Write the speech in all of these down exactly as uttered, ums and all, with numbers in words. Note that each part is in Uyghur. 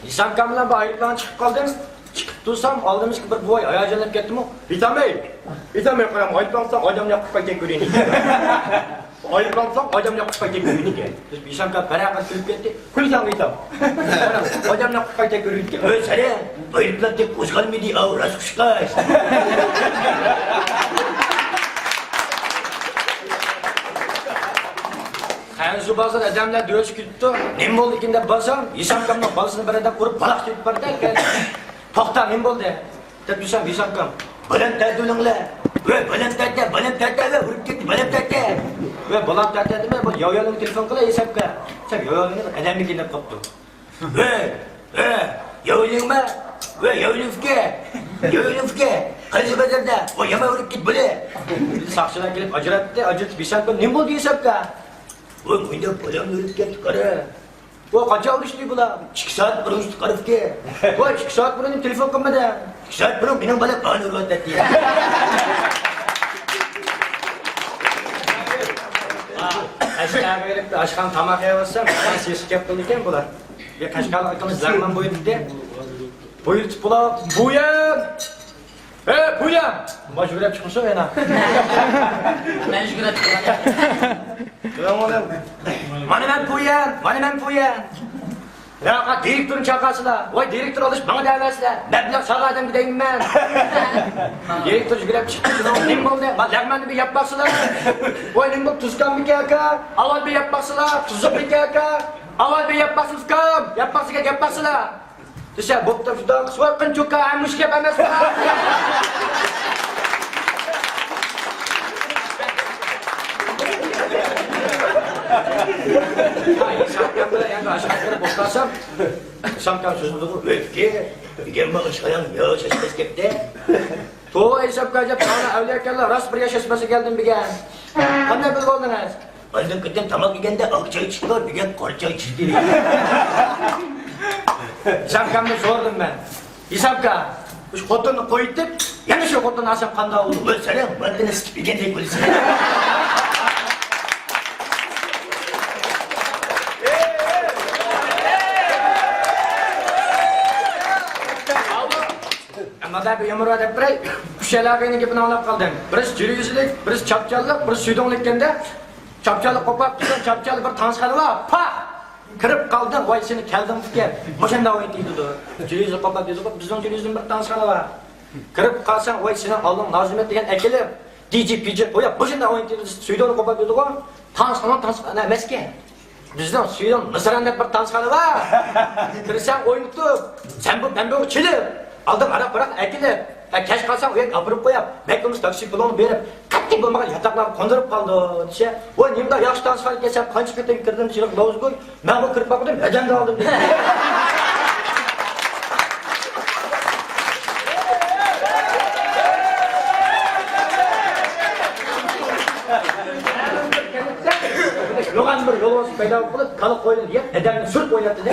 ھېسامكام بىلەن بىر ئايروپىلانغا چىقىپ قالدىم. چىقىپ تۇرسام، ئالدىمىزدىكى بىر بوۋاي ھاياجانلىنىپ كەتتىمۇ، ھېسامەي، ھېسامەي، قاراڭ، ئايروپىلانغا ئادەمنى ياققۇزۇپ قايتىپ كۆرۈيىن. ئايروپىلانغا ئادەمنى ياققۇزۇپ قايتىپ كۆرۈيىن. ھېسامكام پەرەقە كۈلۈپ كەتتى. كۈلسەڭ ھېسام. قاراڭ، ئادەمنى ياققۇزۇپ قايتىپ كۆرۈيىن. ئۆي سەرى، ئايروپىلان تېپىپ قوزغالمىدى، ئاۋۇ راست قۇشقاچ. خەنزۇ بازار ئادەملەر دۆشۈپ كېتىپتۇ. نېمە بولدىكىن دەپ بارسام، ھېسامكامنىڭ بالىسىنى بىر ئادەم ئۇرۇپ بالاق چېلىپ بارىدىكەن. توختا، نېمە بولدى؟ دەپ دېسەم، ھېسامكام، بالام تەتە بولۇڭلار. ۋە بالام تەتە، بالام تەتە، ۋە ئۇرۇپ كەتتى، بالام تەتە. ۋە بالام تەتە دېمە، بۇ ياۋياۋلىڭغا تېلېفون قىلاي ھېسامكا. دېسەم، ياۋياۋلىڭ ئادەمگە دەپ قاپتۇ. ۋە، ۋە، ياۋلىڭما؟ ۋە ياۋلىڭفىكە، ياۋلىڭفىكە، قايسى بازاردا؟ ۋە يامان ئۇرۇپ كېتىپ بولدى. ساقچىلار كېلىپ ئاجراتتى، ئاجرىتىپ ھېسامكا، نېمە بولدى ھېسامكا؟ ۋە مۇنداق بالام ئۆلۈپ كەتتى، قارا. ۋە قاچان ئۇرۇشتى بۇلار؟ ئىككى سائەت بۇرۇن ئۇرۇشتى، قارا ئۇكا. ۋە ئىككى سائەت بۇرۇن تېلېفون قىلمىدى. ئىككى سائەت بۇرۇن مېنىڭ بالام ئانى ئۇرۇۋاتاتتى. ئاشخانىغا بېرىپ، ئاشخانا تاماق يەۋاتسام، سېسىق گەپ قىلىدىكەن بۇلار. بىر قەشقەرلىك ئاكىمىز لەغمەن بۇيرۇتتى. بۇيرۇتۇپ بۇلار، بۇيان! ھە، بۇيان! ما يۈگۈرۈپ چىقمىسۇن يەنە. مەن يۈگۈرۈپ چىقىمەن. مانا مەن بۇيان، مانا مەن بۇيان. ياقا دىرېكتورنى چاقىرسىلا. ۋاي، دىرېكتور ئالىش ماڭا دەۋەرسىلە. مەبلەغ سالغان ئادەمگە دەيمەن. دىرېكتور يۈگۈرۈپ چىقتى، شۇنىڭ نېمە بولدى؟ ما لەغمەننى بىر ياپ باقسىلا. ۋاي، نېمە بولدى؟ تۇزكاممىكەن ئاكا؟ ئاۋۋال بىر ياپ باقسىلا. تۇزۇقمىكەن ئاكا؟ ئاۋۋال بىر ياپ باقسىلا، ئۇكام. ياپ باقسىلا، ياپ باقسىلا. دېسە، بوپتۇ، شۇنداق قىلسا، قېنى چوكا، ھە، مۇشۇ گەپ ئەمەسمۇ؟ ھېسامكام بىلەن يەنە ئاشۇ گەپلەرنى بوشلاسام، ھېسامكام سۆزلىدىغۇ، ئۆتكە، دېگەن بار، ئىشقىلىڭ، يا، شاشماس گەپتە. توۋا، ھېسامكام، ئەجەب، ساڭا ئەۋلىياكەنلا، راست بىر ياش شاشماسى كەلدىم بۈگۈن. قانداق بىلىپ ئالدىڭىز؟ ئاندىن قېتىم تاماق يېگەندە ئاق چاي چىقتى، بۈگۈن قارا چاي چىقتى. ھېسامكامنى سورىدىم مەن. ھېسامكا، شۇ خوتۇننى قويۇۋېتىپ، يەنە شۇ خوتۇننى ئالسام قانداق بولىدۇ؟ ۋاي سەن، مانتىنى سىتىپ يېگەندەك بولىسەن. ئەمما بىر يۇمۇر بار دەپ بېرەي. ئۈچ ئەلاقىنىڭ گېپىنى ئاڭلاپ قالدىم. بىرسى جۈرۈ يۈزلۈك، بىرسى چاپچاللىق، بىرسى سۈيدۈڭلۈك ئىكەندە. چاپچاللىق قوپاپ تۇرسا، چاپچاللىق بىر تانسىخانا بار. پاھ! كىرىپ قالدىڭ، ۋاي سېنى كەلدىڭمۇ ئىكەن؟ مۇشۇنداق ئوينىتىدۇ. جۈرۈ يۈزلۈك قوپاپ دېدىغۇ، بىزنىڭ جۈرە يۈزدىن بىر تانسىخانا بار. كىرىپ قالساڭ، ۋاي سېنىڭ ئالدىڭ نازىمەت دېگەن ئەكېلىپ، دىجى پىجى قويۇپ، مۇشۇنداق ئوينىتىدۇ. سۈيدۈڭنى قوپاپ دېدىغۇ، تانسىخانا تانسىخانا ئەمەسكەن. بىزنىڭ سۈيدۈڭ مىسران دەپ بىر تانسىخانا بار. كىرسەڭ ئوينىتىپ، سەن بۇ مەن بۇ چېلىپ، ئالدىڭ ھاراق-پاراق ئەكېلىپ، ھە، كەچ قالساڭ ئۇ يەرگە ئاپىرىپ قويۇپ، مەكتۇبىمىز تاكسى پۇلۇڭنى بېرىپ، قەتئىي بولمىغان ياتاقلارغا قوندۇرۇپ قالىدۇ دېسە، ۋاي نېمىنداق ياخشى تانسىخانا ئىكەنسەن، قانچە قېتىم كىردىم، سېنىڭ لوزۇنكوي، مەن بۇ كىرىپ باقمىدىم، ھەدەمدە ئالدىم. يوغان بىر يولۋاس پەيدا بولۇپ قېلىپ، كالا قوينى يەپ، ھەدەمنى سۈرۈپ ئويناتتى دە.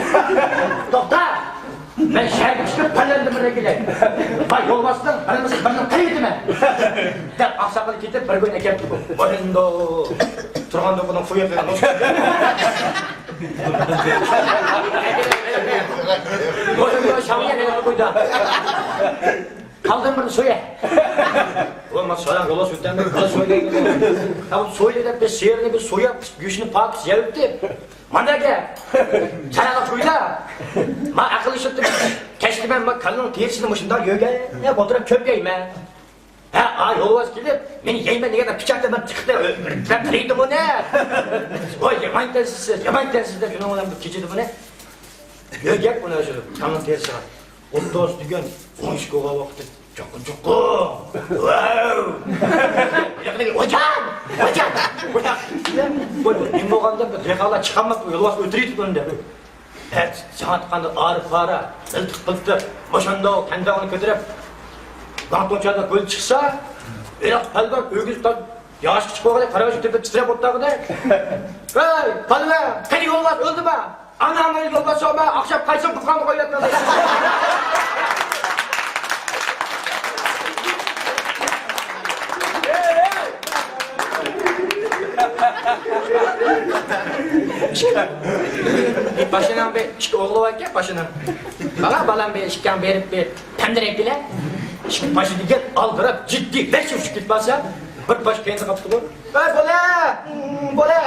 توختا! مەن شەھەرگە چىقىپ، پەرلەندىن بىرنى ئەكېلەي. ۋاي يولۋاسنىڭ بىرنىسى بىرنى قىلىۋېتىمەن. دەپ ئاقساقال كېتىپ، بىر كۈن ئەكەپتۇ. مۇشۇنداق تۇرغان دوپپىنىڭ فۇيى قىلغان. مۇشۇنداق شاڭيە قىلىپ قويدى. قالدىن بىرنى سويە. ئۇلار ما ساراڭ يولۋاس ئۆتەمدە كالا سويدى. تاپىپ سويدى دەپ بىز سىيىرنى بىز سويۇپ، گۆشىنى پاكىز يەۋېتىپ. مانا گەپ. سەن ئانا قويلا. ما ئەقىل ئىشلىتىپ. كەچتە مەن ما كالىنىڭ تېرىسىنى مۇشۇنداق يۆگەپ ئولتۇرۇپ چۆپ يەيمەن. ھە، ئا يولۋاس كېلىپ، مېنى يەيمەن دېگەندە پىچاق بىلەن چىقتى. مەن قىلىيدىم ئۇنى. ۋاي يامان ئىكەنسىز سىز، يامان ئىكەنسىز دەپ شۇنىڭ بىلەن بىر كېچىدە بۇنى يۆگەپ ئۇنى شۇ كالىنىڭ تېرىسىغا. ئوتتۇز دېگەن ئون ئىككى بولغان ۋاقىتتا، چوقۇم، چوقۇم. ۋاۋ! ھوجام! ھوجام! ھوجام! بۇ نېمە بولغاندا بىر دېھقانلار چىقالماپتۇ، يولۋاس ئۆلتۈرۈۋېتىپتۇ ئۇنى دەپ. ھە، ساڭا ئېيتقاندا ئارا-پارا، مىلتىق-پىلتىق، مۇشۇنداق كەنداغنى كۆتۈرۈپ، لاڭتوڭچادا كۆل چىقسا، ئېلىق پەلۋان ئۆگزە ياغاچقا چىقىپ قالغىلى قارا تۆپە تىترەپ ئولتۇرغۇدەك. ھەي، پالۋان، قېنى يولۋاس ئۆلدىما؟ ئانا ئانا يولۋاس سوما، ئاخشام قايسىڭ تۇغقانغا قويۇۋەتمەڭ. پاشىنىڭ بىر ئىككى ئوغلى بار ئىكەن، پاشىنىڭ. ماڭا بالام بىر ئىككىڭ بېرىپ بىر تەمدىرەك بىلە. ئىككى پاشا دېگەن ئالدىراپ، جىددىي، ۋەھشىي ئۇچۇپ كېتىپ قالسا، بىر پاشا كەينىدە قاپتىغۇ. «ئەي، بولە! بولە!»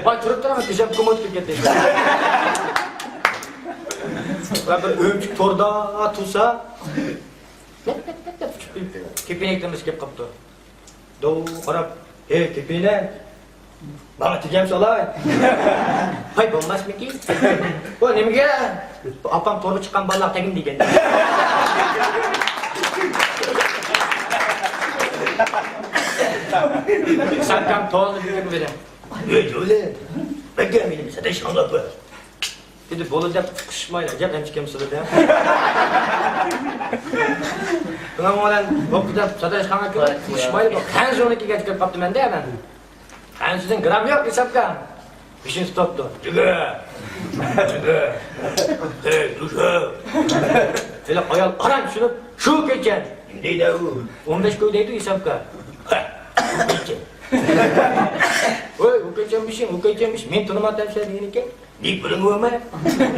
ۋاي، تۇرۇپ تۇرۇڭ، كۆزۈم كومۇت كىرىپ كەتتى. ۋە بىر ئۆمۈچۈك توردا تۇرسا، لەپ، لەپ، لەپ، لەپ ئۇچۇپ كېپىنەك تېمىسى كېلىپ قاپتۇ. دو قاراپ، «ھەي، كېپىنەك! ماڭا تېگەمسە ئالاي!» «ھاي، بولماسمىكىن؟» «بۇ نېمىگە؟» «بۇ ئاپام تورغا چىققان بالىلارغا تەگمە دېگەن.» ساكام تولدى بۈگۈن بىلەن. «ھەي، جولى! مەگە مېنى سەتەش ئاڭلاپ بار.» دېدى، بولدى دەپ قىشمايلى، ئەجەب ئەنچىكەم سىلىدە. شۇنىڭ بىلەن بوپتۇ دەپ ساتاشخانىغا كىرىپ، قىشمايلى بۇ خەنزۇنىڭكىگە كىرىپ قاپتىمەن-دە مەن. خەنزۇدىن گرام يوق ھېسابقا. بېشىنى تۇتۇپتۇ. جۈگە! جۈگە! ھەي، جۈگە! ھېلىقى ئايال ئاران چۈشىنىپ، شۇ كېچە. نېمە دەيدۇ ئۇ؟ ئون بەش كوي دەيدۇ ھېسابقا. ھە، ئون بەش. ۋاي، ئۇ كېچەم بېشىم، ئۇ كېچەم بېشىم، مېنى تونۇماپتىمەن دېگەنىكەن. نېمە بىرىڭ بولما؟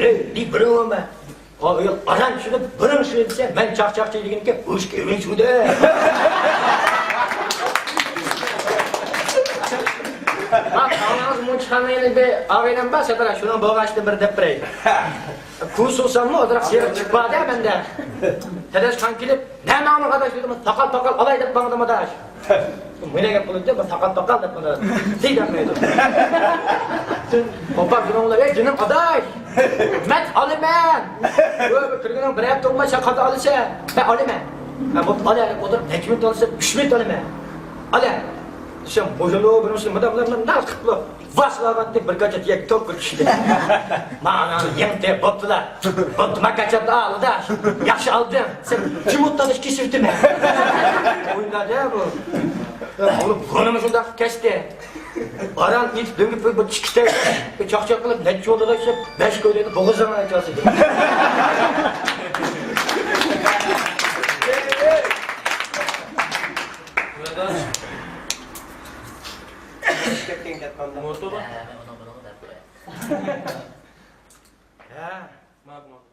ھەي، نېمە بىرىڭ بولما؟ ئايال ئاران چۈشىنىپ، بىرىڭ شۇ دېسە، مەن چاق چاق چىقىدىغىنىكەن، ئۇش كېۋىن شۇدە. ھا، ئاڭلاڭىز، مۇنچە خانىڭىز بىر ئاغىنەم بار، سەترا، شۇنىڭ بولغاچتىن بىر دەپ بېرەي. كۇسۇساممۇ ئازراق سېرىق چىقىپ باردى مەندە. تەدەشخان كېلىپ، نەماڭنىڭ ئاداش دېدىم، تاقال تاقال ئالاي دەپ ماڭدىم ئاداش. مېنى گەپ قىلدى، بۇ تاقال تاقال دەپ قىلدى. سىي دەپ قويدۇم. قوپاپ يۈرۈڭلار، ئەي جېنىم ئاداش. مەن ئالىمەن. بۇ كىرگىنىڭ بىر ھەپتە بولماي سەن قانداق ئالىسەن؟ مەن ئالىمەن. ھە، بوپتۇ، ئالە دەپ ئولتۇر، نەچچە مىنۇت ئالىسەن؟ ئۈچ مىنۇت ئالىمەن. ئالە. دېسەم، بوشۇنۇ بىر مۇشۇ مۇنداق مۇنداق مۇنداق قىپلۇ. ۋاسلاۋاتتى بىر كاچا تىيەك توك بىر چۈشتى. مانا يېڭىتى بوپتۇلا. بوپتۇ، ما كاچاتنى ئال ئاداش. ياخشى ئالدىڭ. سەن جىمۇت تالىش كېسىۋېتىمەن. ئوينىدى بۇ. بۇنىمۇ شۇنداق كەستى. ئاران ئېتىپ دۆڭگە بىر چىقىشتە چاقچاق قىلىپ نەچچە يولدا ئىشلەپ بەش كويلىنى بوغۇزىغا چالسىدى. ھە، ماقۇل.